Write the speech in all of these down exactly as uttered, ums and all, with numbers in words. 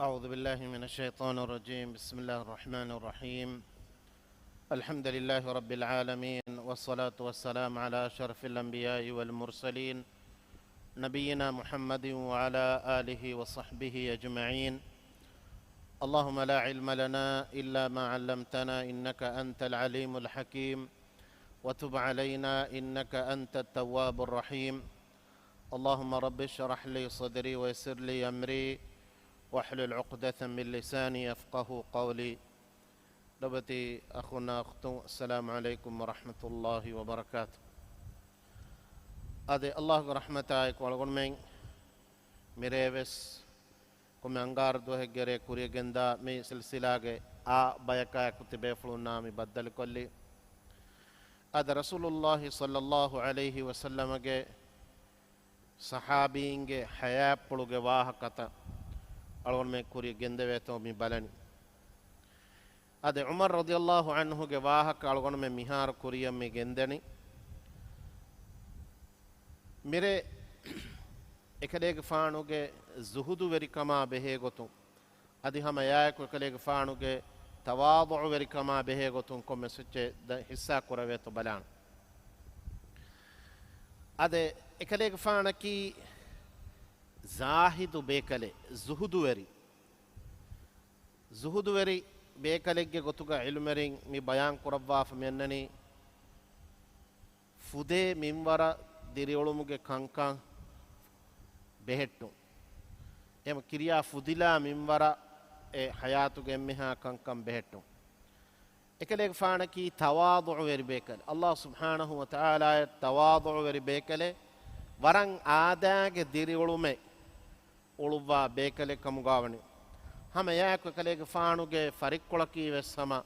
أعوذ بالله من الشيطان الرجيم. بسم الله الرحمن الرحيم. الحمد لله رب العالمين، والصلاة والسلام على أشرف الأنبياء والمرسلين، نبينا محمد وعلى آله وصحبه أجمعين. اللهم لا علم لنا إلا ما علمتنا إنك أنت العليم الحكيم، وتب علينا إنك أنت التواب الرحيم. اللهم رب اشرح لي صدري ويسر لي أمري واحلل عقدة من لساني يفقهوا قولي. ލޮބުވެތި އަޚުންނާ އުޚްތުން، އައްސަލާމު ޢަލައިކުމް ވަރަޙްމަތުﷲި ވަބަރަކާތު. އާދެ، ﷲގެ ރަޙްމަތާއެކު އަޅުގަނޑުމެން މިރޭވެސް ކޮންމެ އަންގާރަ ދުވަހެއްގެ ރޭ ކުރިޔަށް ގެންދާ މި ސިލްސިލާގެ އާ ބަޔަކާއެކު ތިބޭފުޅުންނާ މި ބައްދަލުކޮށްލީ. އާދެ، ރަސޫލުﷲ ޞައްލަﷲު ޢަލައިހި ވަސައްލަމަގެ ޞަޙާބީންގެ ޙަޔާތްޕުޅުގެ ވާހަކަތައް އަޅުގަނޑުމެން ކުރިޔަށް ގެންދެވޭތޯ މި ބަލަނީ. އާދެ، ޢުމަރު ރަޟިޔަﷲު ޢަންހުގެ ވާހަކަ އަޅުގަނޑުމެން މިހާރު ކުރިޔަށް މި ގެންދަނީ. މިރޭ އެކަލޭގެފާނުގެ ޒުހުދުވެރިކަމާ ބެހޭގޮތުން، އަދި ހަމަ އެއާއެކު އެކަލޭގެފާނުގެ ތަވާޟުޢުވެރިކަމާ ބެހޭގޮތުން ކޮންމެސް އެއްޗެއް ދަ-، ޙިއްޞާ ކުރެވޭތޯ ބަލާނަން. އާދެ، އެކަލޭގެފާނަކީ ޒާހިދު ބޭކަލެއް، ޒުހުދުވެރި. ޒުހުދުވެރި ބޭކަލެއްގެ ގޮތުގަ ޢިލްމުވެރިން މި ބަޔާން ކުރައްވާފަ މިއަންނަނީ، ފުދޭ މިންވަރަށް ދިރިއުޅުމުގެ ކަންކަން ބެހެއްޓުން. އެހެން ކިރިޔާ ފުދިލާ މިންވަރަށް އެ ޙަޔާތުގެ އެންމެހާ ކަންކަން ބެހެއްޓުން. އެކަލޭގެފާނަކީ ތަވާޟުޢުވެރި ބޭކަލެއް. ﷲ ސުބްޙާނަހު ވަތަޢާލާއަށް ތަވާޟުޢުވެރި ބޭކަލެއް، ވަރަށް އާދައިގެ ދިރިއުޅުމެއް އުޅުއްވާ ބޭކަލެއް ކަމުގާވަނީ. ހަމަ އެއާއެކު އެކަލޭގެފާނުގެ ފަރިއްކޮޅަކީ ވެސް ހަމަ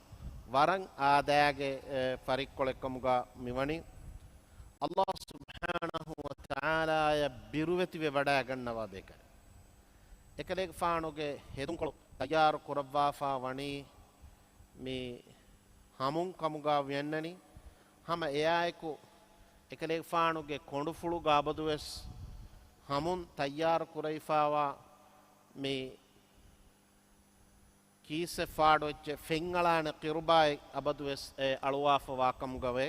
ވަރަށް އާދައިގެ، އެ، ފަރިއްކޮޅެއް ކަމުގާ މިވަނީ. ﷲ ސުބްޙާނަހު ވަތަޢާލާއަށް ބިރުވެތިވެ ވަޑައިގަންނަވާ ބޭކަލެއް. އެކަލޭގެފާނުގެ ހެދުންކޮޅު ތައްޔާރު ކުރައްވާފާ ވަނީ މި ހަމުން ކަމުގާ ވިޔަންނަނީ. ހަމަ އެއާއެކު އެކަލޭގެފާނުގެ ކޮނޑުފުޅުގަ އަބަދުވެސް ހަމުން ތައްޔާރު ކުރެވިފާވާ މި ކީއްސެއް ފާޑު އެއްޗެއް ފެންއަޅާނެ ކިރުބާއެއް އަބަދުވެސް އެ އަޅުވާފަ ވާކަމުގަވޭ.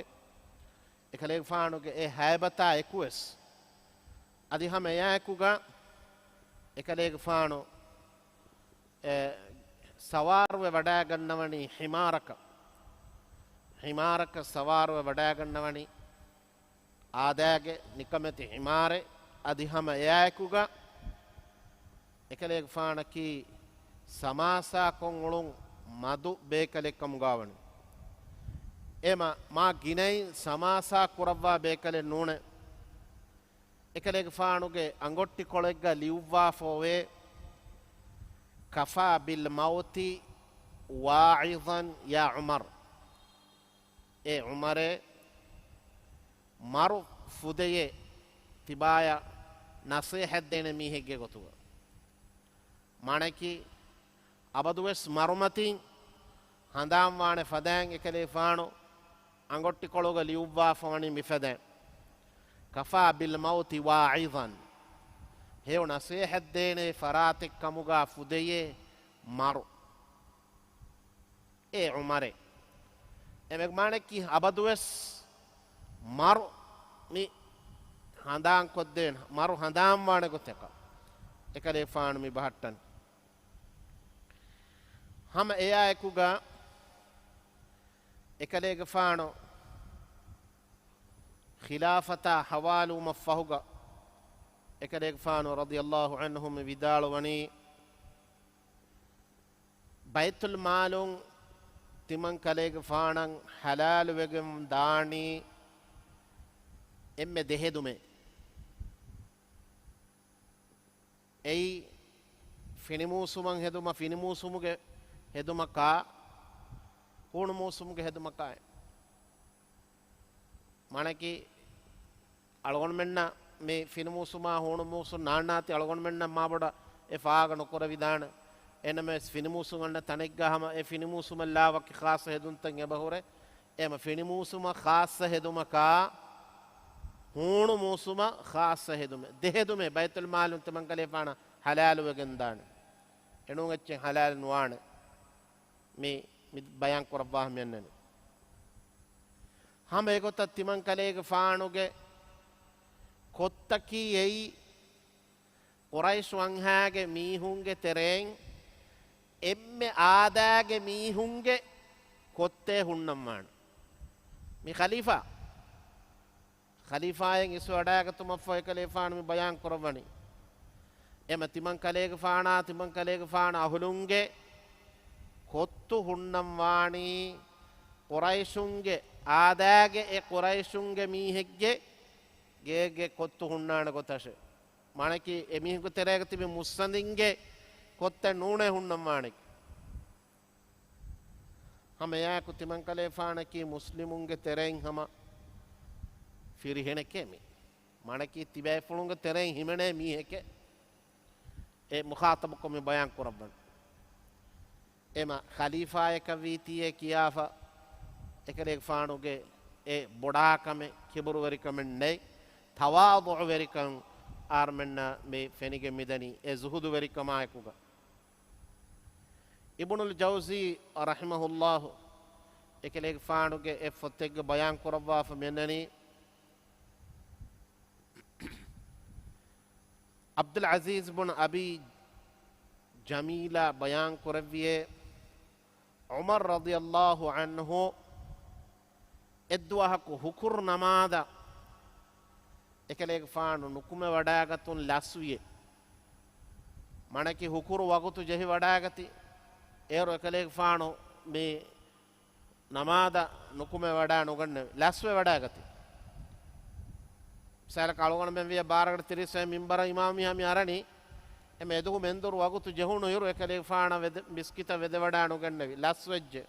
އެކަލޭގެފާނުގެ އެ ހައިބަތާ އެކުވެސް އަދި ހަމަ އެއާއެކުގަ އެކަލޭގެފާނު އެ، ސަވާރުވެ ވަޑައިގަންނަވަނީ ޙިމާރަކަށް. ޙިމާރަކަށް ސަވާރުވެ ވަޑައިގަންނަވަނީ އާދައިގެ ނިކަމެތި ޙިމާރެއް. އަދި ހަމަ އެއާއެކުގަ އެކަލޭގެފާނަކީ ސަމާސާކޮށް އުޅުން މަދު ބޭކަލެއް ކަމުގާވަނީ. އެ މަ-، މާ ގިނައިން ސަމާސާ ކުރައްވާ ބޭކަލެއް ނޫނޭ. އެކަލޭގެފާނުގެ އަނގޮއްޓިކޮޅެއްގަ ލިޔުއްވާފައޮވޭ، "كفى بالموت واعظا يا عمر." އޭ ޢުމަރޭ، މަރު ފުދެޔޭ ތިބާޔަށް ނަޞޭޙަތް ދޭނެ މީހެއްގެ ގޮތުގަ. މާނައަކީ، އަބަދުވެސް މަރުމަތިން ހަނދާންވާނެ ފަދައިން އެކަލޭފާނު އަނގޮއްޓިކޮޅުގަ ލިޔުއްވާފަ ވަނީ މިފަދައިން، "كفى بالموت واعظا." ހެޔޮ ނަޞޭޙަތް ދޭނެ ފަރާތެއް ކަމުގަ ފުދެޔޭ މަރު. އޭ ޢުމަރޭ. އެމެގެ މާނައަކީ އަބަދުވެސް މަރު މި ހަނދާންކޮށްދޭން، މަރު ހަނދާންވާނެ ގޮތަކަށް އެކަލޭފާނު މި ބަހައްޓަން. ހަމަ އެއާއެކުގަ އެކަލޭގެފާނު ޚިލާފަތާ ހަވާލުވުމަށް ފަހުގަ އެކަލޭގެފާނު ރަޟިޔަﷲު ޢަންހު މި ވިދާޅުވަނީ، ބައިތުލް މާލުން ތިމަން ކަލޭގެފާނަށް ޙަލާލުވެގެން ދާނީ އެންމެ ދެ ހެދުމެއް. އެއީ ފިނިމޫސުމަށް ހެދުމަށް، ފިނިމޫސުމުގެ ހެދުމަކާ، ހޫނު މޫސުމުގެ ހެދުމަކާ. މާނައަކީ، އަޅުގަނޑުމެންނަށް މި ފިނިމޫސުމާ ހޫނުމޫސުން ނާންނާތީ އަޅުގަނޑުމެންނަށް މާބޮޑަށް އެ ފާހަގަ ނުކުރެވިދާނެ. އެހެންނަމަވެސް ފިނިމޫސުން އަންނަ ތަނެއްގަ ހަމަ އެ ފިނިމޫސުމަށް ލާ ވަކި ޚާއްޞަ ހެދުންތައް އެބަހުރޭ. އެ ހަމަ ފިނިމޫސުމަށް ޚާއްޞަ ހެދުމަކާ، ހޫނު މޫސުމަށް ޚާއްޞަ ހެދުމެއް، ދެ ހެދުމެއް ބައިތުލް މާލުން ތިމަންކަލޭފާނަށް ޙަލާލުވެގެން ދާނެ. އެނޫން އެއްޗެއް ހަލާލެއް ނުވާނެ. މި، މި ބަޔާން ކުރައްވާ މި އަންނަނީ. ހަމަ އެގޮތަށް ތިމަން ކަލޭގެފާނުގެ ކޮށްތަކީ އެއީ، ޤުރައިޝު ވަންހާގެ މީހުންގެ ތެރެއިން އެންމެ އާދައިގެ މީހުންގެ ކޮށްތޭ ހުންނަންވާނެ. މި ޚަލީފާ، ޚަލީފާއެއް އިސްވެވަޑައިގަތުމަށްފަހު އެކަލޭގެފާނު މި ބަޔާން ކުރައްވަނީ. އެމަ ތިމަން ކަލޭގެފާނާ، ތިމަން ކަލޭގެފާނު އަހުލުންގެ ކޮށްތު ހުންނަންވާނީ، ޤުރައިޝުންގެ އާދައިގެ އެ ޤުރައިޝުންގެ މީހެއްގެ ގޭގެ ކޮށްތު ހުންނާނެ ގޮތަށެ. މާނަކީ އެމީހުންގެ ތެރޭގަ ތިބި މުއްސަނދިންގެ ކޮށްތެއް ނޫނޭ ހުންނަންވާނެ. ހަމަ އެއާއެކު ތިމަންކަލޭފާނަކީ މުސްލިމުންގެ ތެރެއިން ހަމަ ފިރިހެނެކޭ މި. މާނަކީ ތިބޭފުޅުންގެ ތެރެއިން ހިމެނޭ މީހެކޭ. އެ މުޚާޠަބުކޮށް މި ބަޔާން ކުރައްވަން. އެމަ ޚަލީފާޔަކަށް ވީތީއޭ ކިޔާފަ، އެކަލޭގެފާނުގެ އެ ބޮޑާކަމެއް، ކިބުރުވެރިކަމެއް ނެތް، ތަވާޟުޢުވެރިކަން އާރްމެންނަށް މި ފެނިގެން މިދަނީ އެ ޒުހުދުވެރިކަމާއެކުގަ. އިބްނުލް ޖައުޒީ ރަޙިމަހުﷲ އެކަލޭގެފާނުގެ އެއް ފޮތެއްގަ ބަޔާން ކުރައްވާފަ މިއަންނަނީ، ޢަބްދުލް ޢަޒީޒް ބުން އަބީ ޖަމީލާ ބަޔާން ކުރެއްވިއޭ، ޢުމަރު ރަޟިޔަﷲ ޢަންހު އެއްދުވަހަކު ހުކުރު ނަމާދަށް އެކަލޭގެފާނު ނުކުމެވަޑައިގަތުން ލަސްވިއޭ. މާނަކީ ހުކުރު ވަގުތު ޖެހިވަޑައިގަތީ، އޭރު އެކަލޭގެފާނު މި ނަމާދަށް ނުކުމެވަޑައި ނުގަންނެވި، ލަސްވެވަޑައިގަތީ. މިސާލަކަށް އަޅުގަނޑުމެން ވިޔަ ބާރަގަޑު ތިރީސް މިންބަރަށް އިމާމު މީހާ މި އަރަނީ، އެމެ އެދުހު މެންދުރު ވަގުތު ޖެހުނު އިރު އެކަލޭގެފާނަށް ވެދެ، މިސްކިތަށް ވެދެވަޑައި ނުގަންނެވި، ލަސްވެއްޖެ.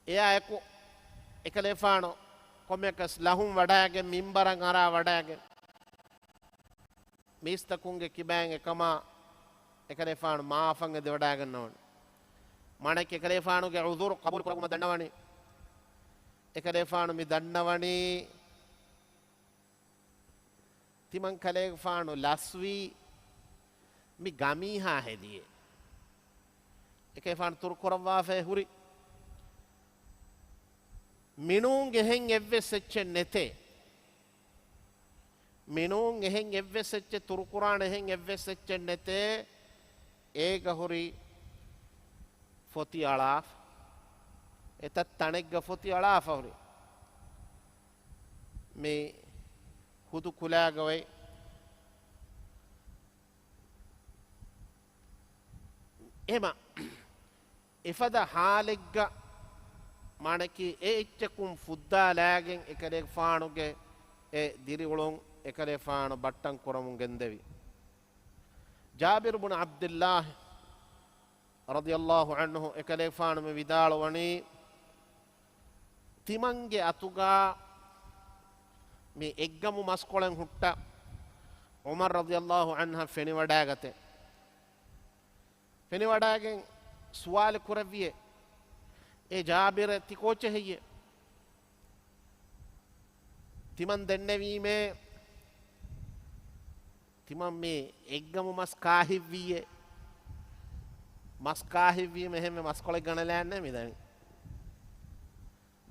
އެއާއެކު އެކަލޭފާނު ކޮންމެއަކަސް ލަހުން ވަޑައިގެން މިންބަރަށް އަރާ ވަޑައިގެން މީސްތަކުންގެ ކިބައިން އެކަމާ އެކަލޭފާނު މާފަށް އެދެވަޑައިގަންނަވަން. މާނައަކީ އެކަލޭފާނުގެ ޢުޛުރު ޤަބޫލު ކުރެއްވުމަށް ދަންނަވަނީ. އެކަލޭފާނު މި ދަންނަވަނީ ތިމަން ކަލޭގެފާނު ލަސްވީ މި ގަމީހާ ހެދިޔޭ. އެކަލޭފާނު ތުރު ކުރައްވާފައި ހުރި. މިނޫން އެހެން އެއްވެސް އެއްޗެއް ނެތޭ. މިނޫން އެހެން އެއްވެސް އެއްޗެއް ތުރުކުރާނެ އެހެން އެއްވެސް އެއްޗެއް ނެތޭ. އޭގަ ހުރި ފޮތި އަޅާފަ. އެތައް ތަނެއްގަ ފޮތި އަޅާފަ ހުރި. މި ހުދު ކުލާގަ އޮތް. އެމަ އެފަދަ ހާލެއްގަ މާނަކީ އެ އެއްޗަކުން ފުއްދާލާގެން އެކަލޭގެފާނުގެ އެ ދިރިއުޅުން އެކަލޭފާނު ބައްޓަން ކުރަމުން ގެންދެވި. ޖާބިރު ބުނު ޢަބްދިއްލާހި ރަޟިޔަﷲ ޢަންހު އެކަލޭފާނު މި ވިދާޅުވަނީ، ތިމަންގެ އަތުގާ މި އެއްގަމު މަސްކޮޅެއް ހުއްޓަ ޢުމަރު ރަޟިޔަﷲ ޢަންހަށް ފެނިވަޑައިގަތެ. ފެނިވަޑައިގެން ސުވާލު ކުރެއްވިއޭ، އޭ ޖާބިރެ، ތި ކޯޗެއް ހެއްޔޭ؟ ތިމަން ދެންނެވީމޭ، ތިމަން މި އެއްގަމު މަސް ކާހިއްވީއޭ؟ މަސް ކާހިއްވީމަ އެހެންވެ މަސްކޮޅެއް ގަނެލާންނޭ މިދަނީ.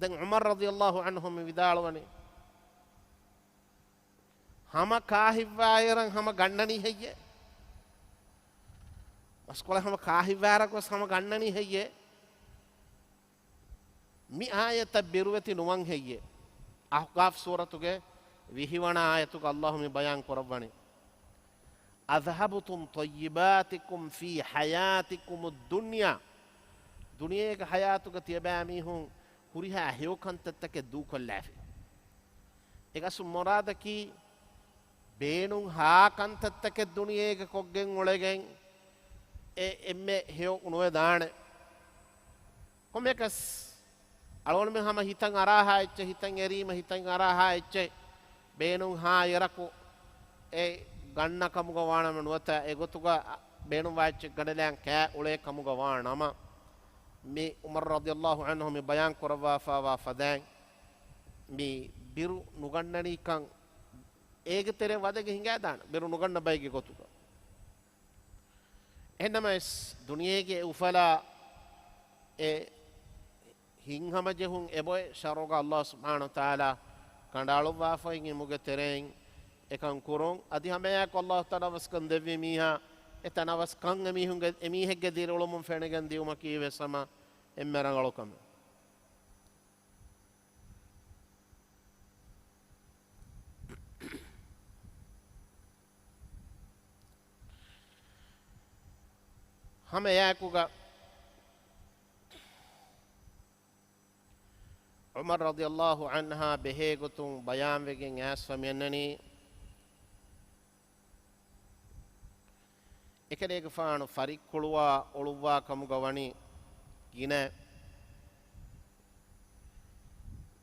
ދެން ޢުމަރު ރަޟިޔަﷲ ޢަންހު މި ވިދާޅުވަނީ، ހަމަ ކާހިއްވާއިރަށް ހަމަ ގަންނަނީ ހެއްޔޭ؟ މަސްކޮޅެއް ހަމަ ކާހިއްވާއިރަށް ގޮސް ހަމަ ގަންނަނީ ހެއްޔޭ؟ މި އާޔަތަށް ބިރުވެތި ނުވަން ހެއްޔޭ؟ އަޙްޤާފް ސޫރަތުގެ ވިހިވަނަ އާޔަތުގަ ﷲ މި ބަޔާން ކުރައްވަނީ، أذهبتم طيباتكم في حياتكم الدنيا. ދުނިޔޭގެ ޙަޔާތުގަ ތިޔަބައިމީހުން ހުރިހާ ހެޔޮ ކަންތައްތަކެއް ދޫކޮށްލާފި. އެގަސް މުރާދަކީ، ބޭނުންހާ ކަންތައްތަކެއް ދުނިޔޭގަ ކޮށްގެން އުޅެގެން އެ އެންމެ ހެޔޮ ނުވެދާނެ. ކޮންމެއަކަސް އަޅުގަނޑުމެން ހަމަ ހިތަށް އަރާހާ އެއްޗެއް، ހިތަށް އެރީމަ ހިތަށް އަރާހާ އެއްޗެއް ބޭނުންހާ އިރަކު އެ ގަންނަ ކަމުގަ ވާނަމަ ނުވަތަ އެގޮތުގަ ބޭނުންވާ އެއްޗެއް ގަނެލާން ކާ އުޅޭ ކަމުގަ ވާނަމަ، މި ޢުމަރު ރަޟިޔަﷲ ޢަންހު މި ބަޔާން ކުރައްވާފާވާ ފަދައިން މި ބިރު ނުގަންނަނީކަން އޭގެ ތެރެއަށް ވަދެގެ ހިނގާދާނެ، ބިރު ނުގަންނަ ބައެއްގެ ގޮތުގަ. އެހެންނަމަވެސް، ދުނިޔޭގެ އުފަލާ އެ ހިތްހަމަޖެހުން އެބޮތް ޝަރުގަ އައްލާހު ސުބްޙާނަހު ވަތަޢާލާ ކަނޑައަޅުއްވާފައި އިމުގެ ތެރެއިން އެކަން ކުރުން. އަދި ހަމައެއާއެކު އައްލާހު ތަނަވަސްކަން ދެއްވި މީހާ އެ ތަނަވަސްކަން އެމީހުންގެ، އެމީހެއްގެ ދިރިއުޅުމުން ފެނިގެން ދިއުމަކީ ވެސް ހަމަ އެންމެ ރަނގަޅު ކަމެއް. ހަމައެއާއެކުގަ ޢުމަރު ރަޟިޔައްލާހު ޢަންހާ ބެހޭގޮތުން ބަޔާންވެގެން އައިސްފަ މިއަންނަނީ، އެކަލޭގެފާނު ފަރިއްކުޅުވާ އުޅުއްވާ ކަމުގަ ވަނީ ގިނަ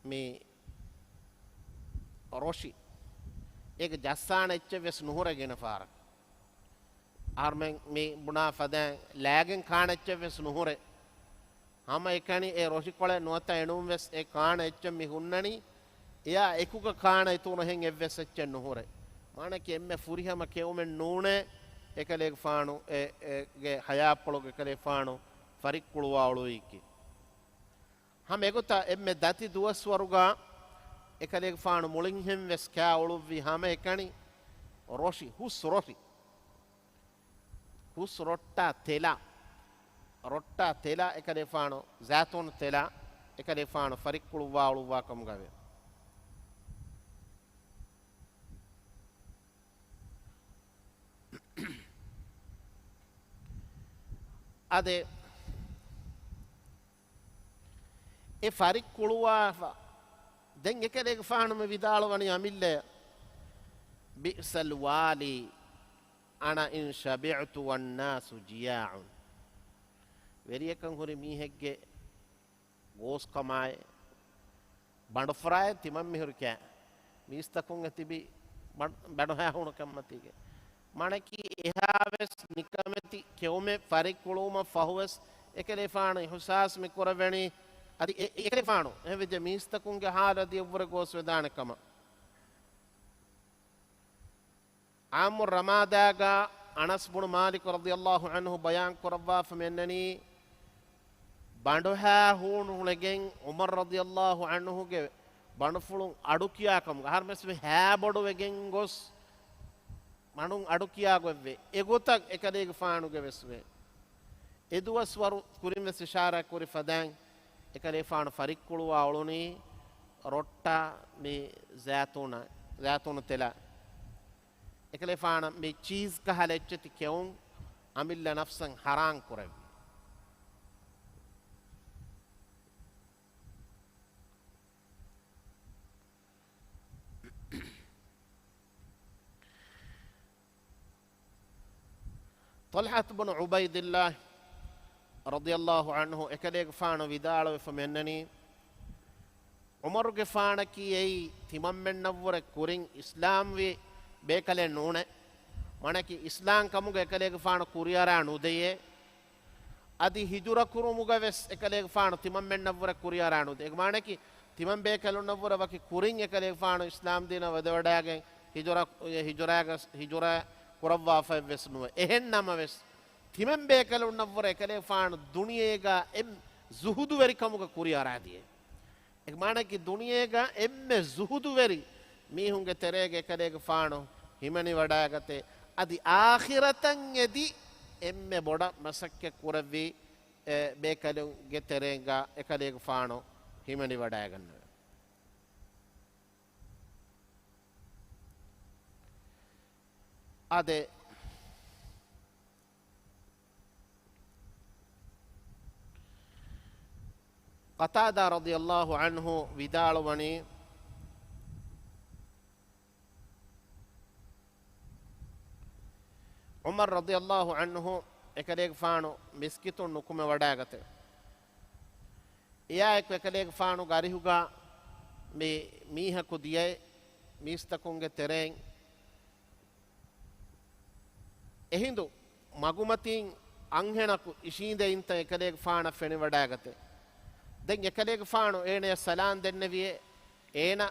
މި ރޮށި އޭގެ ޖައްސާނެ އެއްޗެއް ވެސް ނުހުރޭ ގިނަ ފަހަރަކަށް. އަހަރުމެން މި ބުނާ ފަދައިން ލާގެން ކާނެ އެއްޗެއް ވެސް ނުހުރޭ. ހަމަ އެކަނި އެ ރޮށިކޮޅެއް ނުވަތަ އެނޫން ވެސް އެ ކާނެ އެއްޗެއް މި ހުންނަނީ، އެއާ އެކުގަ ކާނެ އިތުރު އެހެން އެއްވެސް އެއްޗެއް ނުހުރޭ. މާނައަކީ އެންމެ ފުރިހަމަ ކެއުމެއް ނޫނޭ އެކަލޭގެފާނު އެ، އޭގެ ހަޔާތްޕުޅުގަ އެކަލޭގެފާނު ފަރިއްކުޅުވާ އުޅުއްވީކީ. ހަމަ އެގޮތަށް އެންމެ ދަތި ދުވަސްވަރުގަ އެކަލޭގެފާނު މުޅިންހެން ވެސް ކާ އުޅުއްވި ހަމަ އެކަނި ރޮށި، ހުސް ރޮށި. ހުސް ރޮއްޓާ ތެލާ، ރޮއްޓާ ތެލާ އެކަލޭގެފާނު، ޒައިތޫނު ތެލާ އެކަލޭގެފާނު ފަރިއްކުޅުއްވާ އުޅުއްވާ ކަމުގަވޭ. އާދެ، އެ ފަރިއްކުޅުވާފަ، ދެން އެކަލޭގެފާނު މި ވިދާޅުވަނީ އަމިއްލަ، بئس الوالي أنا إن شبعت والناس جياع. ވެރިޔަކަށް ހުރި މީހެއްގެ ގޯސްކަމާއި، ބަނޑުފުރާއި ތިމަން މިހުރި ކާ، މީސްތަކުން އެ ތިބި ބަނޑު-، ބަނޑުހައި ހޫނު ކަންމަތީގެ. މާނައަކީ އެހާވެސް ނިކަމެތި ކެއުމެއް ފަރިއްކުޅުވުމަށް ފަހުވެސް އެކަލޭފާނު އިހުސާސް މި ކުރެވެނީ، އަދި އެ-، އެކަލޭފާނު އެހެންވެއްޖެ މީސްތަކުންގެ ހާލު އަދި އެއްވުރެ ގޯސްވެދާނެ ކަމަށް. ޢާއްމު ރަމާދާގަ އަނަސް ބުނު މާލިކު ރަޟިޔައްލާހު ޢަންހު ބަޔާން ކުރައްވާފަ މިއަންނަނީ، ބަނޑުހައި ހޫނު ނުލެގެން ޢުމަރު ރަޟިޔައްލާހު ޢަންހުގެ ބަނޑުފުޅުން އަޑުކިޔާ ކަމުގަ، އަހަރުމެސް މި ހައިބޮޑުވެގެން ގޮސް ބަނޑުން އަޑުކިޔާ ގޮތްވޭ. އެގޮތަށް އެކަލޭގެފާނުގެ ވެސް ވޭ. އެ ދުވަސްވަރު ކުރިން ވެސް އިޝާރާތް ކުރި ފަދައިން އެކަލޭފާނު ފަރިއްކުޅުވާ އުޅުނީ ރޮއްޓާ މި ޒައިތޫނަ-، ޒައިތޫނު ތެލާ. އެކަލޭފާނަށް މި ޗީޒް ކަހަލަ އެއްޗެތި ކެއުން އަމިއްލަ ނަފްސަށް ޙަރާން ކުރެއްވި. ޠަލްޙަތު ބުނު ޢުބައިދިއްލާހި ރަޟިޔައްލާހު ޢަންހު އެކަލޭގެފާނު ވިދާޅުވެފަ މިއަންނަނީ، ޢުމަރުގެފާނަކީ އެއީ ތިމަންމެންނަށްވުރެ ކުރިން އިސްލާމްވި ބޭކަލެއް ނޫނޭ. މާނައަކީ އިސްލާމް ކަމުގަ އެކަލޭގެފާނު ކުރިއަރާ ނުދެޔޭ. އަދި ހިޖުރަ ކުރުމުގަ ވެސް އެކަލޭގެފާނު ތިމަންމެންނަށްވުރެ ކުރިއަރާ ނުދޭ. އޭގެ މާނައަކީ ތިމަން ބޭކަލުންނަށްވުރެ ވަކި ކުރިން އެކަލޭގެފާނު އިސްލާމް ދީނަށް ވަދެވަޑައިގެން ހިޖުރަ، ހިޖުރައިގަ-، ހިޖުރަ ކުރައްވާފައެއް ވެސް ނުވޭ. އެހެން ނަމަވެސް، ތިމަން ބޭކަލުންނަށްވުރެ އެކަލޭގެފާނު ދުނިޔޭގަ އެން ޒުހުދުވެރިކަމުގަ ކުރިއަރާދިޔަ. އެ މާނައަކީ ދުނިޔޭގަ އެންމެ ޒުހުދުވެރި މީހުންގެ ތެރޭގަ އެކަލޭގެފާނު ހިމެނިވަޑައިގަތޭ. އަދި އާޚިރަތަށް އެދި އެންމެ ބޮޑަށް މަސައްކަތް ކުރެއްވި، އެ، ބޭކަލުންގެ ތެރޭގަ އެކަލޭގެފާނު ހިމެނިވަޑައިގަންނަވެ. އާދެ، ޤަތާދާ ރަޟިޔައްލާހު ޢަންހު ވިދާޅުވަނީ، ޢުމަރު ރަޟިޔައްލާހު ޢަންހު އެކަލޭގެފާނު މިސްކިތުން ނުކުމެވަޑައިގަތެވެ. އެއާއެކު އެކަލޭގެފާނުގެ އަރިހުގަ މި މީހަކު ދިޔައެވެ. މީސްތަކުންގެ ތެރެއިން އެހިނދު މަގުމަތީން އަންހެނަކު އިށީނދެ އިންތަން އެކަލޭގެފާނަށް ފެނިވަޑައިގަތެވެ. ދެން އެކަލޭގެފާނު އޭނަޔަށް ސަލާން ދެންނެވިއެވެ. އޭނަ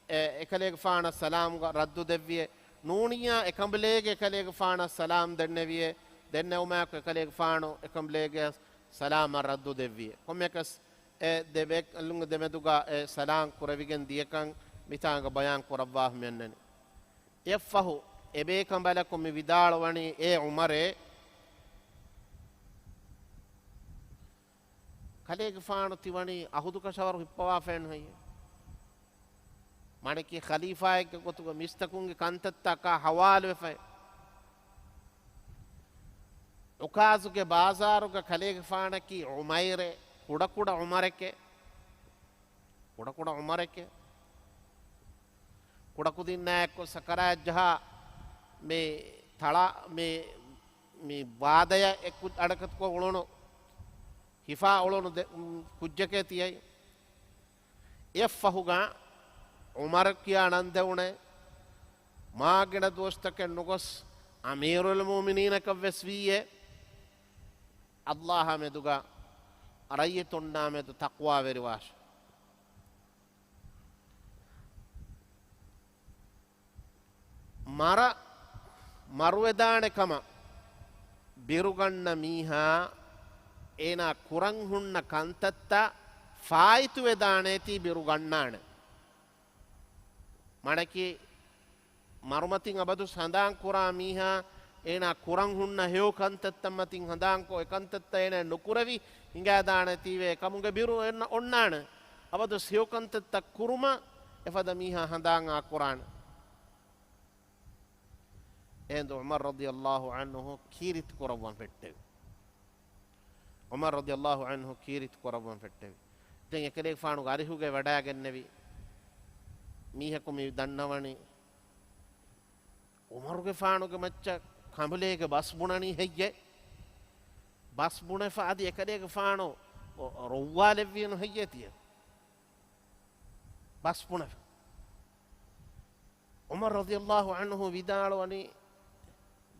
އެ، އެކަލޭގެފާނަށް ސަލާމްގަ ރައްދު ދެއްވިއެވެ. ނޫނިއްޔާ އެކަނބަލޭގެ އެކަލޭގެފާނަށް ސަލާމް ދެންނެވިއެވެ. ދެންނެވުމާއެކު އެކަލޭގެފާނު އެކަނބުލޭގެ ސަލާމަށް ރައްދު ދެއްވި. ކޮންމެއަކަސް އެ ދެބޭކަލުންގެ ދެމެދުގަ އެ ސަލާން ކުރެވިގެން ދިޔަކަން މިތާނގަ ބަޔާން ކުރައްވާފަ މިއަންނަނީ. އެއަށްފަހު އެބޭކަނބަލަކު މި ވިދާޅުވަނީ، އޭ ޢުމަރޭ، ކަލޭގެފާނު ތިވަނީ އަހުދުކަށަވަރު ހިއްޕަވާފައެއްނު ހެއްޔޭ؟ މަނެކީ ޚަލީފާއެއްގެ ގޮތުގަ މީސްތަކުންގެ ކަންތައްތަކާ ހަވާލުވެފައި. ޢުކާޒުގެ ބާޒާރުގަ ކަލޭގެފާނަކީ ޢުމައިރޭ، ކުޑަކުޑަ ޢުމަރެކޭ. ކުޑަކުޑަ ޢުމަރެކޭ. ކުޑަކުދިންނާއެކު ސަކަރާތްޖަހާ މި ތަޅާ، މި، މި ވާދަޔަށް އެ ކު-، އަޑަކަތުކޮށް އުޅުނު، ހިފާ އުޅުނު ދެ-، މް، ކުއްޖެކޭ ތިޔައީ. އެއަށްފަހުގަ ޢުމަރު ކިޔާ ނަން ދެވުނޭ، މާ ގިނަ ދުވަސްތަކެއް ނުގޮސް އަމީރުލް މުއުމިނީނަކަށް ވެސް ވީއޭ، ﷲ އާ މެދުގަ ރައްޔިތުންނާ މެދު ތަޤްވާވެރިވާށޭ. މަރަށް މަރުވެދާނެ ކަމަށް ބިރުގަންނަ މީހާ އޭނާ ކުރަން ހުންނަ ކަންތައްތައް ފާއިތުވެދާނޭތީ ބިރުގަންނާނެ. މަނަކީ، މަރުމަތިން އަބަދުސް ހަނދާން ކުރާ މީހާ އޭނާ ކުރަން ހުންނަ ހެޔޮ ކަންތައްތައް މަތިން ހަނދާންކޮށް، އެ ކަންތައްތައް އޭނާ ނުކުރެވި ހިނގާދާނެތީވެ، އެކަމުގެ ބިރު އޮންނާނެ. އަބަދުސް ހެޔޮ ކަންތައްތައް ކުރުމަށް އެފަދަ މީހާ ހަނދާން އާ ކުރާނެ. އެހިނދު ޢުމަރު ރަޟިޔަﷲ ޢަންހު ކީރިތި ކުރައްވަން ފެއްޓެވި. ޢުމަރު ރަޟިޔަﷲ ޢަންހު ކީރިތި ކުރައްވަން ފެއްޓެވި. ދެން އެކަލޭގެފާނުގެ އަރިހުގައި ވަޑައިގެންނެވި މީހަކު މި ދަންނަވަނީ، ޢުމަރުގެފާނުގެ މައްޗަށް ކަނބުލޭގެ ބަސް ބުނަނީ ހެއްޔޭ؟ ބަސް ބުނެފަ އަދި އެކަލޭގެފާނު ރޮއްވާލެއްވިޔަނު ހެއްޔޭ ތިޔަ؟ ބަސް ބުނެފަ. ޢުމަރު ރަޟިޔަﷲ ޢަންހު ވިދާޅުވަނީ،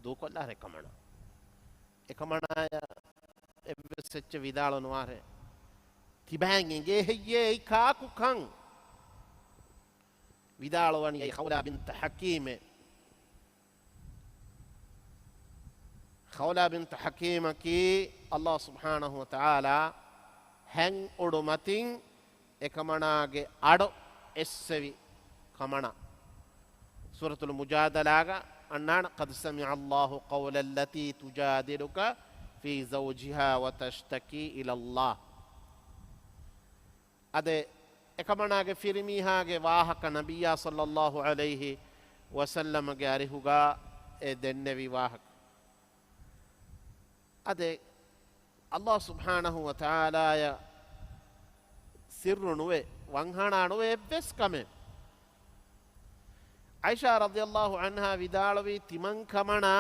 ދޫކޮށްލާށޭ އެކަމަނާ. އެކަމަނާޔަށް އެއްވެސް އެއްޗެއް ވިދާޅު ނުވާށޭ. ތިބާއަށް އެނގޭ ހެއްޔޭ އެއީ ކާކު ކަން؟ ވިދާޅުވަނީ އެއީ ޚައުލާ ބިންތު ޙަކީމޭ. ޚައުލާ ބިންތު ޙަކީމަކީ ﷲ ސުބްޙާނަހޫ ވަތަޢާލާ ހެން އުޑު މަތިން އެކަމަނާގެ އަޑު އެއްސެވި ކަމަނާ. ސޫރަތުލް މުޖާދަލާގަ އަންނާނެ، قد سمع الله قول التي تجادلك في زوجها وتشتكي إلى الله. އަދި އެކަމަނާގެ ފިރިމީހާގެ ވާހަކަ ނަބިއްޔާ ޞައްލައްލާހު ޢަލައިހި ވަސައްލަމަގެ އަރިހުގަ އެ ދެންނެވި ވާހަކަ. އަދި ﷲ ސުބްޙާނަހޫ ވަތަޢާލާޔަށް ސިއްރު ނުވެ، ވަންހަނާ ނުވެ އެއްވެސް ކަމެއް. ޢާއިޝާ ރަޟިޔަﷲ ޢަންހާ ވިދާޅުވީ، ތިމަން ކަމަނާ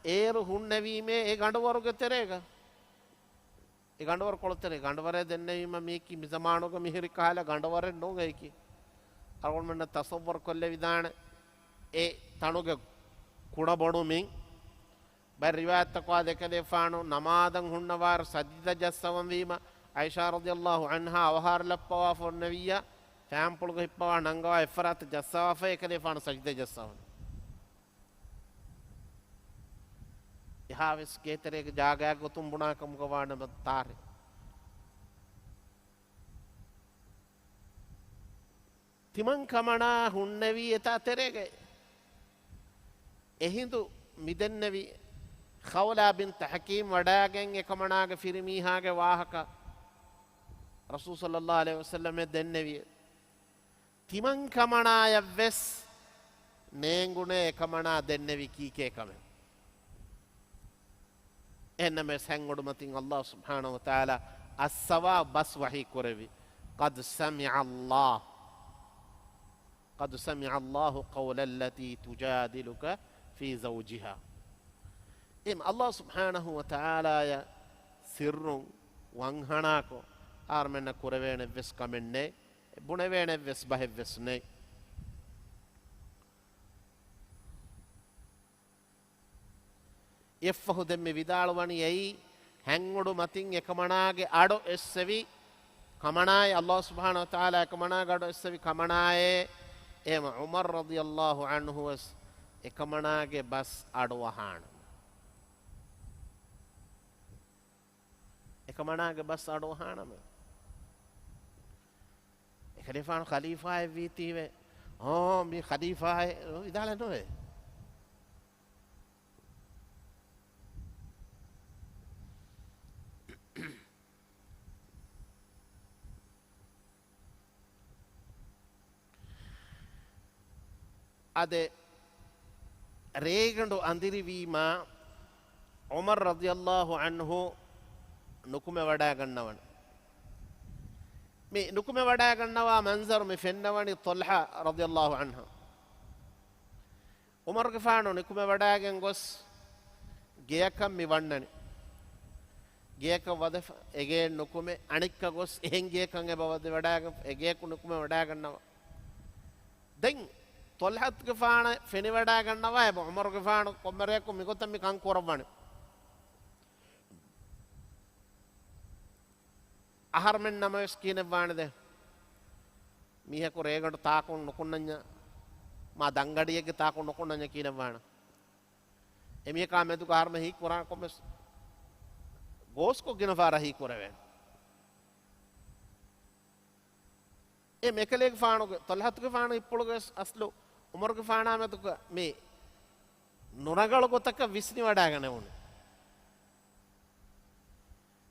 އޭރު ހުންނެވީމޭ އެ ގަނޑުވަރުގެ ތެރޭގަ. އެ ގަނޑުވަރު ކޮޅު ތެރޭ، ގަނޑުވަރޭ ދެންނެވީމަ މީކީ މިޒަމާނުގަ މިހިރި ކަހަލަ ގަނޑުވަރެއް ނޫން އެއީކީ. އަޅުގަނޑުމެންނަށް ތަޞައްވަރު ކޮށްލެވިދާނެ އެ ތަނުގެ ކުޑަބޮޑުމިން. ބައެއް ރިވާޔަތްތަކުގަ އެކަލޭގެފާނު ނަމާދަށް ހުންނަވާއިރު ސަޖިދަ ޖައްސަވަންވީމަ، ޢާއިޝާ ރަޟިޔަﷲ ޢަންހާ އަވަހާރަލައްޕަވާފަ އޮންނެވިއްޔާ، ފައިންޕުޅުގަ ހިއްޕަވާ ނަންގަވާ އެއްފަރާތަށް ޖައްސަވާފައި އެކަލޭގެފާނު ސަޖިދަ ޖައްސަވަން. އެހާވެސް ގޭތެރޭގެ ޖާގައިގެ ގޮތުން ބުނާ ކަމުގަ ވާނަމަ ތާރެއް. ތިމަން ކަމަނާ ހުންނެވީ އެތާ ތެރޭގައި. އެހިނދު މިދެންނެވި ޚައުލާ ބިންތު ޙަކީމް ވަޑައިގެން އެކަމަނާގެ ފިރިމީހާގެ ވާހަކަ ރަސޫލު ޞައްލައްލާހު ޢަލައިހި ވަސައްލަމަށް ދެންނެވި. ތިމަން ކަމަނާޔަށް ވެސް ނޭނގުނޭ އެކަމަނާ ދެންނެވި ކީކޭ ކަމެއް. އެހެންނަމަވެސް ހެން އުޑުމަތިން ﷲ ސުބްޙާނަހޫ ވަތަޢާލާ އައްސަވާ ބަސް ވަޙީ ކުރެއްވި. قد سمع الله، قد سمع الله قول التي تجادلك في زوجها. އެހެން ﷲ ސުބްޙާނަހޫ ވަތަޢާލާޔަށް ސިއްރުން ވަންހަނާކޮށް، އަހަރުމެންނަށް ކުރެވޭނެ އެއްވެސް ކަމެއް ނެތް، ބުނެވޭނެ އެއްވެސް ބަހެއްވެސް ނެތް. އެއަށްފަހު ދެން މި ވިދާޅުވަނީ އެއީ، ހެން އުޑު މަތިން އެކަމަނާގެ އަޑު އެއްސެވި ކަމަނާއޭ، ﷲ ސުބްޙާނަހޫ ވަތަޢާލާ އެކަމަނާގެ އަޑު އެއްސެވި ކަމަނާއޭ. އެހެން ޢުމަރު ރަޟިޔަﷲ ޢަންހު ވެސް އެކަމަނާގެ ބަސް އަޑުއަހާނަމޭ. އެކަމަނާގެ ބަސް އަޑުއަހާނަމޭ. އެކަލޭފާނު ޚަލީފާއެއް ވީތީވެ، އޯ، މީ ޚަލީފާއެއް ވިދާޅެއް ނުވޭ. އާދެ، ރޭގަނޑު އަނދިރިވީމާ، ޢުމަރު ރަޟިޔަﷲ ޢަންހު ނުކުމެވަޑައިގަންނަވަން. މި ނުކުމެވަޑައިގަންނަވާ މަންޒަރު މި ފެންނަވަނީ ޠަލްޙާ ރަޟިޔަﷲ ޢަންހު. ޢުމަރުގެފާނު ނިކުމެވަޑައިގެން ގޮސް ގެޔަކަށް މި ވަންނަނީ. ގެޔަކަށް ވަދެފަ އެގެއިން ނުކުމެ، އަނެއްކާ ގޮސް އެހެން ގެޔަކަށް އެބަ ވަދެވަޑައިގެން އެގެޔަކު ނުކުމެވަޑައިގަންނަވާ. ދެން ޠަލްޙާގެފާނަށް ފެނިވަޑައިގަންނަވާ އެބަ ޢުމަރުގެފާނު ކޮންމެ ރެއަކު މިގޮތަށް މި ކަން ކުރައްވަނީ. އަހަރުމެން ނަމަވެސް ކިހިނެއްވާނެދެ؟ މީހަކު ރޭގަނޑު ތާކުން ނުކުންނަންޏާ، މާ ދަންގަޑިއެއްގެ ތާކުން ނުކުންނަންޏާ ކިހިނެއްވާނެ؟ އެމީހަކާ މެދުގަ އަހަރުމެން ހީކުރާނެ ކޮންމެސް ގޯސްކޮށް ގިނަ ފަހަރަށް ހީކުރެވޭނެ. އެ އެކަލޭގެފާނުގެ، ޠަލްޙާގެފާނު އިއްޕުޅުގެ ވެސް އަސްލު ޢުމަރުގެފާނާ މެދުގަ މި ނުރަނގަޅު ގޮތަކަށް ވިސްނިވަޑައިގަނެވުނު.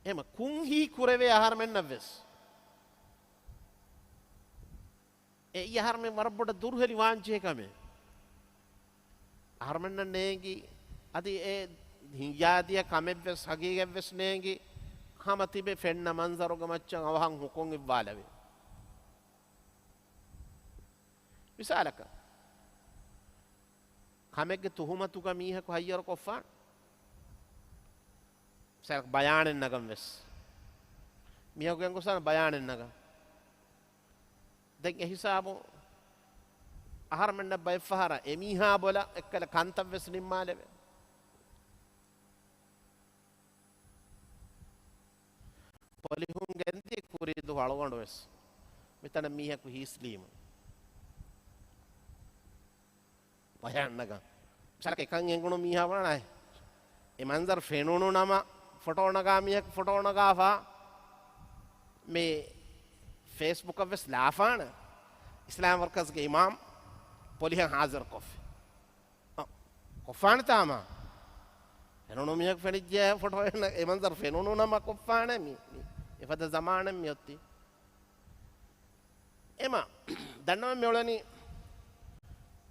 އެމަ ކުން ހީކުރެވޭ އަހަރުމެންނަށް ވެސް. އެއީ އަހަރުމެން ވަރަށް ބޮޑަށް ދުރުހެލި ވާންޖެހޭ ކަމެއް. އަހަރުމެންނަށް ނޭނގި، އަދި އެ ހިނގާދިޔަ ކަމެއްވެސް ހަގީގަތްވެސް ނޭނގި، ހަމަ ތިބެ ފެންނަ މަންޒަރުގެ މައްޗަށް އަވަހަށް ހުކުމް އިއްވާލެވޭ. މިސާލަކަށް، ކަމެއްގެ ތުހުމަތުގަ މީހަކު ހައްޔަރުކޮށްފާނެ. މިސާލަކަށް ބަޔާނެއް ނަގަން ވެސް. މީހަކު ގެންގޮސްފާނެ ބަޔާނެއް ނަގަން. ދެން އެ ހިސާބު އަހަރުމެންނަށް ބައެއްފަހަރަށް އެމީހާ ބޮލަށް އެއްކަލަ ކަންތައްވެސް ނިންމާލެވޭ. ޕޮލިހުން ގެންދިޔަ ކުރީ ދުވަހު އަޅުގަނޑުވެސް މިތަނަށް މީހަކު ހީސްލީމު. ބަޔާން ނަގަން. މިސާލަކަށް އެކަން އެނގުނު މީހާ ވާނަ އެ މަންޒަރު ފެނުނު ނަމަ ފޮޓޯ ނަގާ މީހަކު ފޮޓޯ ނަގާފާ މި ފޭސްބުކަށް ވެސް ލާފާނެ. އިސްލާމް ވަރކާސްގެ އިމާމް ޕޮލިހަށް ހާޒިރުކޮށްފި. އަ، ކޮށްފާނެތާމަ. ފެނުނު މީހަކު ފެނިއްޖެ ފޮޓޯ އެ މަންޒަރު ފެނުނު ނަމަ ކޮށްފާނެ މި، މި އެފަދަ ޒަމާނެއް މިއޮތީ. އެމަ، ދަންނަވަން މިއުޅެނީ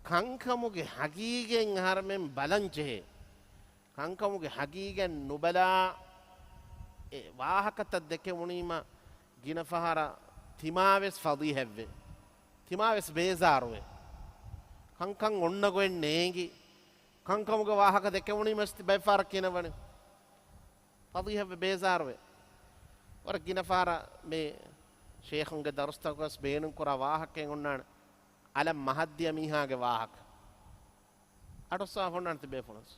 ކަންކަމުގެ ހަގީގަތް އަހަރުމެން ބަލަންޖެހޭ. ކަންކަމުގެ ހަގީގަތް ނުބަލާ، އެ ވާހަކަތައް ދެކެވުނީމަ ގިނަ ފަހަރަށް ތިމާވެސް ފަޟީޙަތްވޭ. ތިމާވެސް ބޭޒާރުވޭ. ކަންކަން އޮންނަ ގޮތް ނޭނގި، ކަންކަމުގެ ވާހަކަ ދެކެވުނީމަސް ތި ބައެއްފަހަރަށް ކިޔަންވަނީ. ފަޟީޙަތްވެ ބޭޒާރުވެ. ވަރަށް ގިނަ ފަހަރަށް މި ޝޭޚުންގެ ދަރުސްތަކުގަސް ބޭނުންކުރާ ވާހަކައެއް އޮންނާނެ. އަލަށް މަހަށްދިޔަ މީހާގެ ވާހަކަ. އަޑުއައްސަވާފަ އޮންނާނެ ތިބޭފުޅުންސް.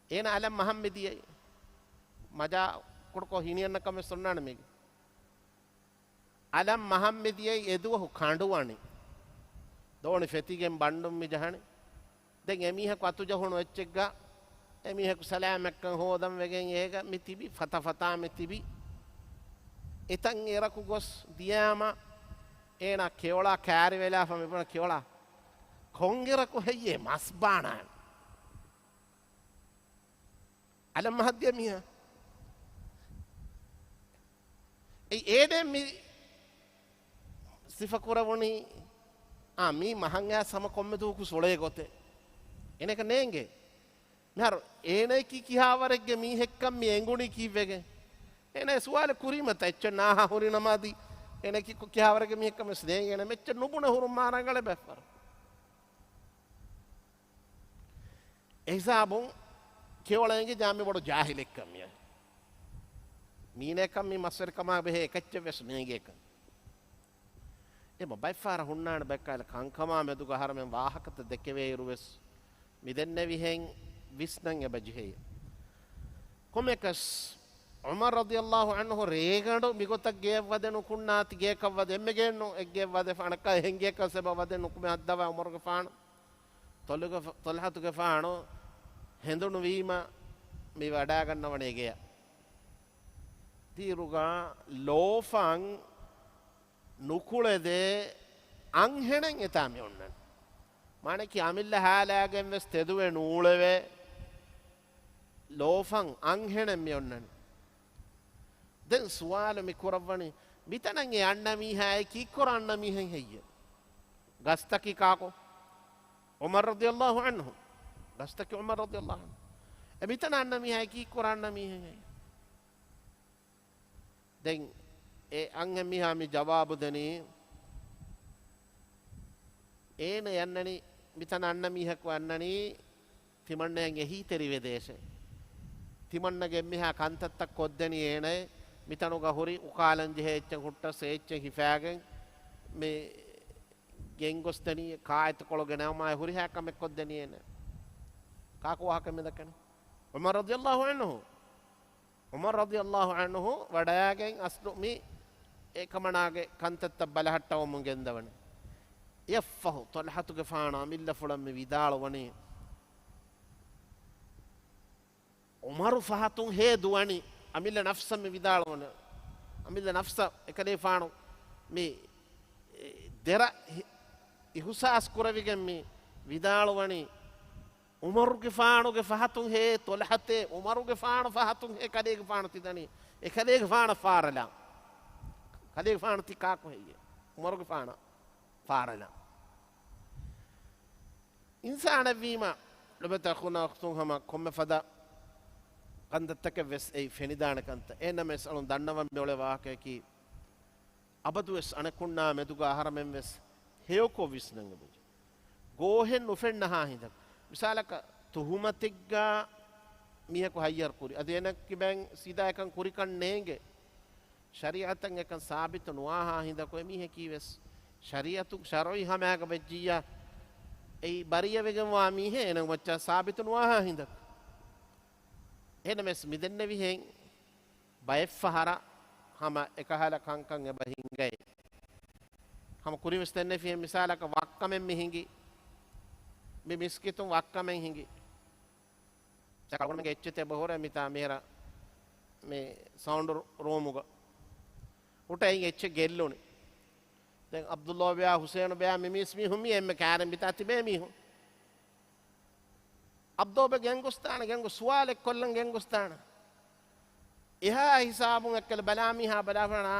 އޭނަ އަލަށް މަހަށް މިދިޔައީ. މަޖާ ކުޑަކޮށް ހިނިއަންނަ ކަމެއް އޮންނާނެ މީގެ. އަލަށް މަހަށް މިދިޔައީ އެދުވަހު ކަނޑުވަނީ. ދޯނި ފެތިގެން ބަނޑުން މި ޖަހަނީ. ދެން އެމީހަކު އަތުޖަހުނު އެއްޗެއްގަ އެމީހަކު ސަލާމަތްކަން ހޯދަން ވެގެން އޭގަ މި ތިބި ފަތަ ފަތާ މި ތިބި. އެތަން އެރަކު ގޮސް ދިޔާމަ އޭނާ ކެޔޮޅާ ކާރިވެލާފަ މިބުނަ ކެޔޮޅާ ކޮންއެރަކު ހެއްޔޭ މަސް ބާނާން؟ އަލަށް މަހަށްދިޔަ މީހާ. އެއީ އޭނަ މި ސިފަކުރެވުނީ، އާ، މީ މަހަށް އައިސް ހަމަ ކޮންމެ ދުވަހަކު ސުޅޭ ގޮތެއް. އޭނައަކަށް ނޭނގޭ. މިހާރު އޭނައަކީ ކިހާވަރެއްގެ މީހެއްކަން މި އެނގުނީ ކީއްވެގެން؟ އޭނަ އެ ސުވާލެއް ކުރީމަ ތަ އެއްޗެއް ނާހާ ހުރި ނަމަ އަދި އޭނައަކީ ކިހާވަރެއްގެ މީހެއްކަން ވެސް ނޭނގޭ. އޭނަ މެއްޗެއް ނުބުނެ ހުރުން މާ ރަނގަޅެއް ބައެއްފަހަރު. އެހިސާބުން ކެޔޮޅައިގެން ޖާ މި ބޮޑު ޖާހިލެއްކަން މިއަށް. މީނައަކަށް މި މަސްވެރިކަމާ ބެހޭ އެކައްޗެއް ވެސް ނޭނގޭކަން. އެމަ ބައެއްފަހަރަށް ހުންނާނެ ބައެއްކަހަލަ ކަންކަމާ މެދުގަ އަހަރެމެން ވާހަކަތައް ދެކެވޭއިރު ވެސް މި ދެންނެވިހެން ވިސްނަން އެބަޖެހޭ. ކޮންމެއަކަސް ޢުމަރު ރަޟިޔަﷲ ޢަންހު ރޭގަނޑު މިގޮތަށް ގެޔަށް ވަދެ ނުކުންނާތި ގެޔަކަށް ވަދެ އެންމެ ގެއެއްނު އެއްގެޔަށް ވަދެފަ އަނެއްކާ އެހެން ގެޔަކަށް އެބަ ވަދެ ނުކުމެ ހައްދަވާ ޢުމަރުގެފާނު ޠަލްޙަތުގެފާނު ހެނދުނުވީމަ މި ވަޑައިގަންނަވަނީ ގެޔަށް. ތީރުގަ ލޯފަން ނުކުޅެދޭ އަންހެނެއް އެތާ މި އޮންނަނީ. މާނައަކީ އަމިއްލަ ހާލާގެން ވެސް ތެދުވެ ނޫޅެވޭ ލޯފަން އަންހެނެއް މި އޮންނަނީ. ދެން ސުވާލު މި ކުރައްވަނީ، މިތަނަށް އެ އަންނަ މީހާއެއް ކީއްކުރަން އަންނަ މީހެއް ހެއްޔެވެ؟ ގަސްތަކީ ކާކު؟ ޢުމަރު ރަޟިޔަﷲ ޢަންހު. ގަސްތަކީ ޢުމަރު ރަޟިޔަﷲ ޢަންހު. އެ މިތަނަށް އަންނަ މީހާއެއް ކީއްކުރަން އަންނަ މީހެއް ހެއްޔެވެ؟ ދެން އެ އަންހެން މީހާ މި ޖަވާބު ދެނީ، އޭނަ އަންނަނީ، މިތަނަށް އަންނަ މީހަކު އަންނަނީ، ތިމަންނައަށް އެހީތެރިވެދޭށޭ. ތިމަންނަގެ އެންމެހާ ކަންތައްތައް ކޮށްދެނީ އޭނައޭ. މިތަނުގަ ހުރި އުކާލަން ޖެހޭ އެއްޗެއް ހުއްޓަސް އެ އެއްޗެއް ހިފާގެން މި ގެންގޮސްދެނީ، ކާއެތުކޮޅު ގެނައުމާއި ހުރިހާ ކަމެއް ކޮށްދެނީ އޭނަ. ކާކު ވާހަކަ މި ދައްކަނީ؟ ޢުމަރު ރަޟިޔަﷲ ޢަންހު. ޢުމަރު ރަޟިޔަﷲ ޢަންހު ވަޑައިގެން އަސްލު މި އެކަމަނާގެ ކަންތައްތައް ބަލަހައްޓަވަމުން ގެންދަވަނީ. އެއަށްފަހު ޠަލްޙަތުގެފާނު އަމިއްލަފުޅަށް މި ވިދާޅުވަނީ، ޢުމަރު ފަހަތުން ހޭ ދުވަނީ. އަމިއްލަ ނަފްސަށް މި ވިދާޅުވަނީ. އަމިއްލަ ނަފްސަށް އެކަލޭފާނު މި ދެރަ އިހުސާސް ކުރެވިގެން މި ވިދާޅުވަނީ، ޢުމަރުގެފާނުގެ ފަހަތުން ހޭ ޠަލްޙަތޭ، ޢުމަރުގެފާނު ފަހަތުން ހޭ ކަލޭގެފާނު ތިދަނީ، އެ ކަލޭގެފާނަށް ފާރަލާ. ކަލޭގެފާނު ތި ކާކު ހެއްޔޭ؟ ޢުމަރުގެފާނަށް ފާރަލާ. އިންސާނެއްވީމަ، ލޮބުވެތި އަޚުންނާ އުޚްތުން، ހަމަ ކޮންމެ ފަދަ ކަންތައްތަކެއް ވެސް އެއީ ފެނިދާނެ ކަންތައް. އެހެންނަމަވެސް އަޅުން ދަންނަވަން މިއުޅޭ ވާހަކަޔަކީ، އަބަދުވެސް އަނެކުންނާ މެދުގަ އަހަރެމެންވެސް ހެޔޮކޮށް ވިސްނަން އެބަޖެހޭ. ގޯހެއް ނުފެންނަހާ ހިނދަކު. މިސާލަކަށް، ތުހުމަތެއްގަ މީހަކު ހައްޔަރު ކުރި. އަދި އޭނަ ކިބައިން ސީދާ އެކަން ކުރިކަން ނޭނގެ. ޝަރީޢަތަށް އެކަން ސާބިތު ނުވާހާ ހިނދަކު އެމީހަކީ ވެސް ޝަރީޢަތު، ޝަރުޢީ ހަމައިގަ ވެއްޖިއްޔާ، އެއީ ބަރީއަވެގެންވާ މީހެއް އޭނަ މައްޗަށް ސާބިތު ނުވާހާ ހިނދަކު. އެހެންނަމަވެސް މި ދެންނެވިހެން ބައެއްފަހަރަށް ހަމަ އެކަހަލަ ކަންކަން އެބަ ހިނގައޭ. ހަމަ ކުރިންވެސް ދެންނެވިހެން މިސާލަކަށް ވައްކަމެއް މި ހިނގި. މި މިސްކިތުން ވައްކަމެއް ހިނގި. ސަކަޅުގަނޑުމެންގެ އެއްޗެތި އެބަހުރޭ މިތާ މިހިރަ މި ސައުންޑް ރޫމުގަ. ހުއްޓައިން އެއްޗެއް ގެއްލުނި. ދެން އަބްދުﷲ ބެޔާ ހުސޭނު ބެޔާ މި މީސް މީހުން މި އެންމެ ކާރިން މިތާ ތިބޭ މީހުން. އަބްދޯބެ ގެންގޮސްދާނެ، ގެންގޮސް ސުވާލެއް ކޮށްލަން ގެންގޮސްދާނެ. އެހާ ހިސާބުން އެއްކަލަ ބަލާ މީހާ ބަލާފަނާ،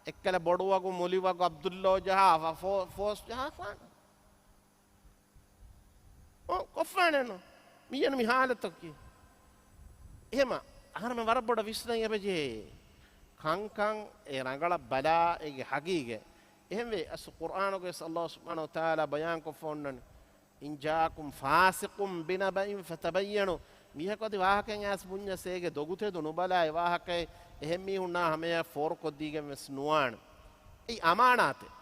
އެއްކަލަ ބޮޑުވަގު މުލިވަގު އަބްދުﷲ ޖަހާފަ ފޯ-، ފޯސް ޖަހާފާނެ. އޮ، ކޮށްފާނެއްނު. މިއަން މި ހާލަތަކީ. އެހެމަ، އަހަރަމެން ވަރަށް ބޮޑަށް ވިސްނަން އެބަޖެހޭ. ކަންކަން އެ ރަނގަޅަށް ބަލާ އޭގެ ހަގީގަތް. އެހެންވެ، އަސް ޤުރްއާނުގައި ވެސް ﷲ ސުބްޙާނަހޫ ވަތަޢާލާ ބަޔާންކޮށްފަ އޮންނަނީ. إن جاءكم فاسق بنبإ فتبينوا. މީހަކު އަދި ވާހަކައެއް އައިސް ބުންޏަސް އޭގެ ދޮގުތެދު ނުބަލާ އެ ވާހަކައެއް އެހެން މީހުންނާ ހަމަޔަށް ފޯރުކޮށްދީގެން ވެސް ނުވާނެ. އެއީ އަމާނާތެއް.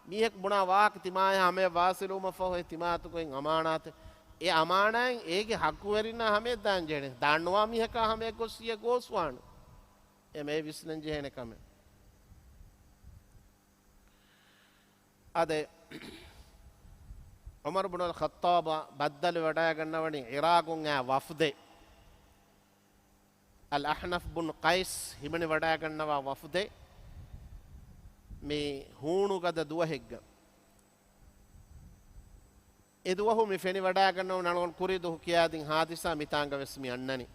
މީހަކު ބުނާ ވާހަކަ ތިމާޔަށް ހަމަޔަށް ވާސިލުވުމަށްފަހު އެ ތިމާތުގައި އަމާނާތެއް. އެ އަމާނާތް އޭގެ ހައްގުވެރިންނާ ހަމަޔަށް ދާން ޖެހޭނެ. ދާންނުވާ މީހަކާ ހަމަޔަށް ގޮއްސިއްޔާ ގޯސްވާނެ. އެ މެ ވިސްނަން ޖެހޭނެ ކަމެއް. އާދެ، ޢުމަރު ބުނުލް ޚައްޠާބަށް ބައްދަލު ވަޑައިގަންނަވަނީ ޢިރާޤުން އާ ވަފްދެއް. އަލް އަޙްނަފް ބުން ޤައިސް ހިމެނި ވަޑައިގަންނަވާ ވަފްދެއް މި ހޫނުގަދަ ދުވަހެއްގަ. އެ ދުވަހު މި ފެނި ވަޑައިގަންނަވަން އަޅުގަނޑު ކުރީ ދުވަހު ކިޔާދިން ހާދިސާ މިތާނގަ ވެސް މި އަންނަނީ.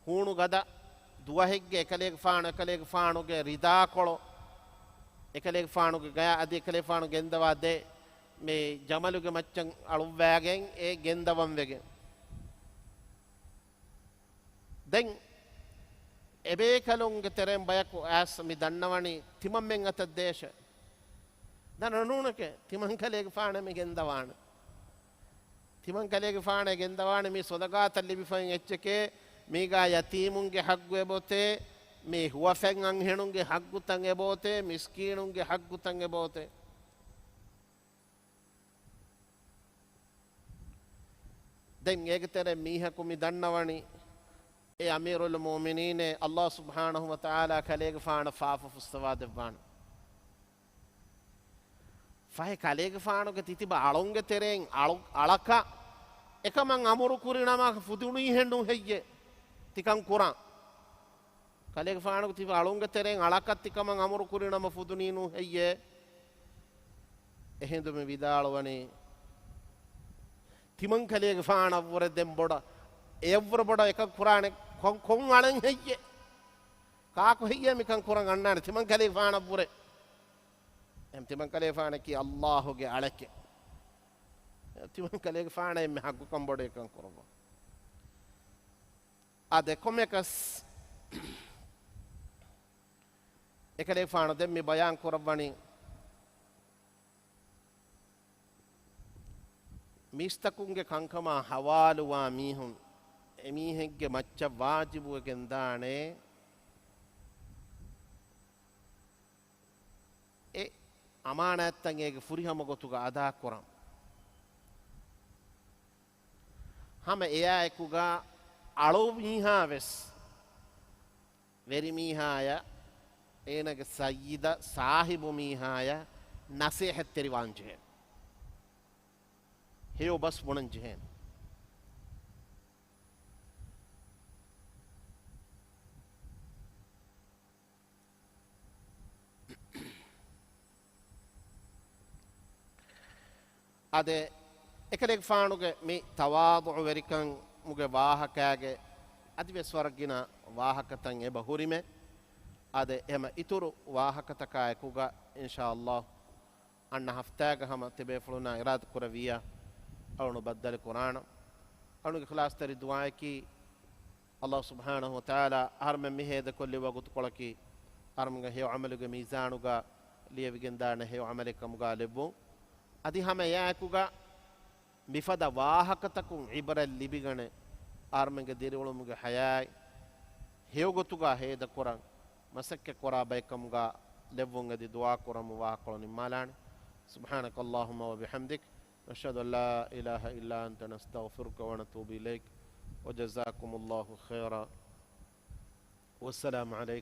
ހޫނު ގަދަ ދުވަހެއްގެ އެކަލޭގެފާނު، އެކަލޭގެފާނުގެ ރިދާކޮޅު، އެކަލޭގެފާނުގެ ގަޔާ އަދި އެކަލޭގެފާނު ގެންދަވާ ދެ މި ޖަމަލުގެ މައްޗަށް އަޅުއްވައިގެން އެ ގެންދަވަން ވެގެން. ދެން އެބޭކަލުންގެ ތެރެއިން ބަޔަކު އައިސް މި ދަންނަވަނީ ތިމަންމެން އަތަށް ދޭށޭ. ދަންނަ ނޫނެކޭ، ތިމަން ކަލޭގެފާނޭ މި ގެންދަވާނެ. ތިމަން ކަލޭގެފާނޭ ގެންދަވާނެ މީ ޞަދަޤާތަށް ލިބިފައި އެއްޗެކޭ، މީގާ ޔަތީމުންގެ ހައްގު އެބައޮތޭ، މީ ހުވަފެން އަންހެނުންގެ ހައްގުތައް އެބައޮތޭ، މިސްކީނުންގެ ހައްގުތައް އެބައޮތޭ. ދެން އޭގެ ތެރޭ މީހަކު މި ދަންނަވަނީ، އޭ އަމީރުލް މުއުމިނީނޭ، ﷲ ސުބްޙާނަހޫ ވަތަޢާލާ ކަލޭގެފާނަށް ފާފަ ފުއްސަވާ ދެއްވާނެ. ފަހެ ކަލޭގެފާނުގެ ތިތިބަ އަޅުންގެ ތެރެއިން އަޅު-، އަޅަކަށް އެކަމަށް އަމުރު ކުރި ނަމަ ފުދުނީހެއްނު ހެއްޔެ ތިކަން ކުރާން؟ ކަލޭގެފާނުގެ ތިބި އަޅުންގެ ތެރެއިން އަޅަކަށް ތިކަމަށް އަމުރު ކުރިނަމަ ފުދުނީ ނޫން ހެއްޔޭ؟ އެހިނދު މި ވިދާޅުވަނީ، ތިމަން ކަލޭގެފާނަށްވުރެ ދެން ބޮޑަށް، އެޔަށްވުރެ ބޮޑަށް އެކަން ކުރާނެ ކޮން، ކޮން އަޅެއް ހެއްޔޭ؟ ކާކު ހެއްޔޭ މިކަން ކުރަން އަންނާނެ ތިމަން ކަލޭގެފާނަށްވުރެ؟ އެހެން ތިމަން ކަލޭގެފާނަކީ އައްލާހުގެ އަޅެކެއް. ތިމަން ކަލޭގެފާނަށް އެންމެ ހައްގުކަން ބޮޑު އެކަން ކުރައްވާ. އާދެ، ކޮންމެއަކަސް އެކަލޭގެފާނު ދެން މި ބަޔާން ކުރައްވަނީ، މީސްތަކުންގެ ކަންކަމާ ހަވާލުވާ މީހުން އެމީހެއްގެ މައްޗަށް ވާޖިބުވެގެން ދާނެ، އެ އަމާނާތްތައް އޭގެ ފުރިހަމަ ގޮތުގަ އަދާކުރަން. ހަމަ އެއާއެކުގަ އަޅު މީހާ ވެސް ވެރިމީހާޔަށް، އޭނަގެ ސައްޔިދަށް، ސާހިބު މީހާޔަށް ނަސޭހަތްތެރިވާން ޖެހޭ. ހެޔޮ ބަސް ބުނަން ޖެހޭނެ. އާދެ، އެކަލޭގެފާނުގެ މި ތަވާޟުޢުވެރިކަމުގެ ވާހަކައިގެ އަދިވެސް ވަރަށް ގިނަ ވާހަކަތައް އެބަ ހުރިމޭ. އާދެ، އެހެމަ އިތުރު ވާހަކަތަކާ އެކުގަ އިންޝާﷲ އަންނަ ހަފްތާގަ ހަމަ ތިބޭފުޅުންނާ އިރާދަކުރެއްވިއްޔާ އަޅުނު ބައްދަލު ކުރާނަން. އަޅުނުގެ އިޚްލާޞްތެރި ދުޢާއަކީ، ﷲ ސުބްޙާނަހޫ ވަތަޢާލާ އަހަރުމެން މި ހޭދަކޮށްލި ވަގުތުކޮޅަކީ، އަހަރުމެންގެ ހެޔޮ ޢަމަލުގެ މީޒާނުގަ ލިޔެވިގެންދާނެ ހެޔޮ ޢަމަލެއް ކަމުގަ ލެއްވުން. އަދި ހަމަ އެއާއެކުގަ މިފަދަ ވާހަކަތަކުން ޢިބްރަތް ލިބިގަނެ، އަހަރުމެންގެ ދިރިއުޅުމުގެ ޙަޔާތް ހެޔޮގޮތުގަ ހޭދަކުރަން މަސައްކަތްކުރާ ބައެއްކަމުގަ ލެއްވުން. އަދި ދުޢާކުރަމުން ވާހަކަކޮޅު ނިންމާލާނެ. سبحانك اللهم وبحمدك، نشهد أن لا إله إلا أنت، نستغفرك ونتوب إليك، وجزاكم الله خيرا، والسلام عليكم.